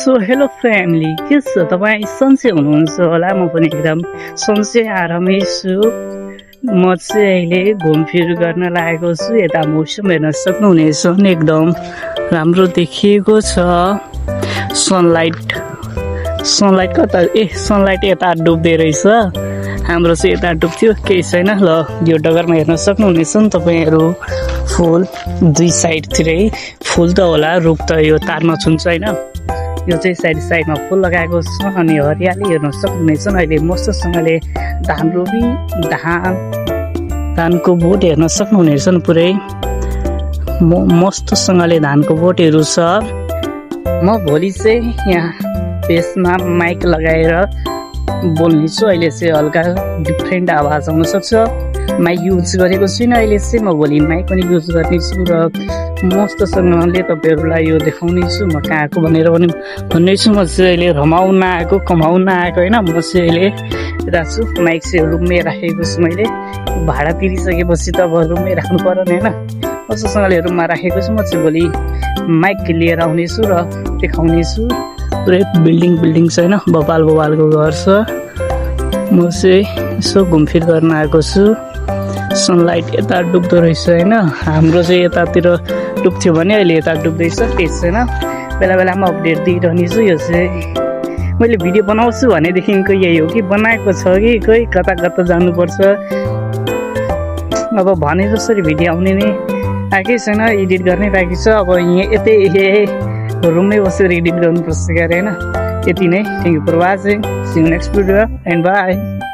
So hello family, के छ तपाईँ सन्चै हुनुहुन्छ होला। म पनि एकदम सन्चै आरामै छु। म चाहिँ अहिले घुमफिर गर्न लागेको छु। यता मौसम हेर्न सक्नुहुनेछ, एकदम राम्रो देखिएको छ। सनलाइट कता सनलाइट यता डुब्दै रहेछ। हाम्रो चाहिँ यता डुब्थ्यो, केही छैन। ल यो डगरमा हेर्न सक्नुहुनेछ नि तपाईँहरू, फुल दुई साइडतिरै फुल त होला, रुख त यो तारमा छुन्छ होइन। यो चाहिँ साइडमा फुल लगाएको छ अनि हरियाली हेर्न सक्नुहुनेछ। अहिले मस्तसँगले धानको बोट हेर्न सक्नुहुनेछ पुरै मस्तसँगले धानको बोटहरू छ। म भोलि चाहिँ यहाँ फेसमा माइक लगाएर बोल्नेछु। अहिले चाहिँ हल्का डिफ्रेन्ट आवाज आउन सक्छ। माइक युज गरेको छुइनँ अहिले चाहिँ, म भोलि माइक पनि युज गर्नेछु र मस्तसँगले तपाईँहरूलाई यो देखाउनेछु म कहाँ आएको भनेर पनि भन्नेछु। म चाहिँ अहिले रमाउन आएको, कमाउन आएको होइन। म चाहिँ अहिले यता छु, माइक चाहिँ रुममै राखेको छु। मैले भाडा तिरिसकेपछि त अब रुममै राख्नु पर्यो नि होइन। कस्तोसँगले रुममा राखेको छु। म चाहिँ भोलि माइक लिएर आउनेछु र देखाउनेछु। पुरै बिल्डिङ छ होइन, बबालको घर छ। म चाहिँ यसो घुमफिर गर्न आएको छु। सनलाइट यता डुब्दो रहेछ होइन। हाम्रो चाहिँ यतातिर डुब्थ्यो भने अहिले यता डुब्दैछ, केही छैन। बेला बेलामा अपडेट दिइरहनेछु। यो चाहिँ मैले भिडियो बनाउँछु भनेदेखिको यही हो कि बनाएको छ कि कोही कता जानुपर्छ। अब भने जसरी भिडियो आउने नै आएकै छैन, एडिट गर्ने बाँकी छ। अब यतै रुममै बसेर एडिट गर्नुपर्छ क्यारे होइन। यति नै। Thank you for watching. See you next video and by.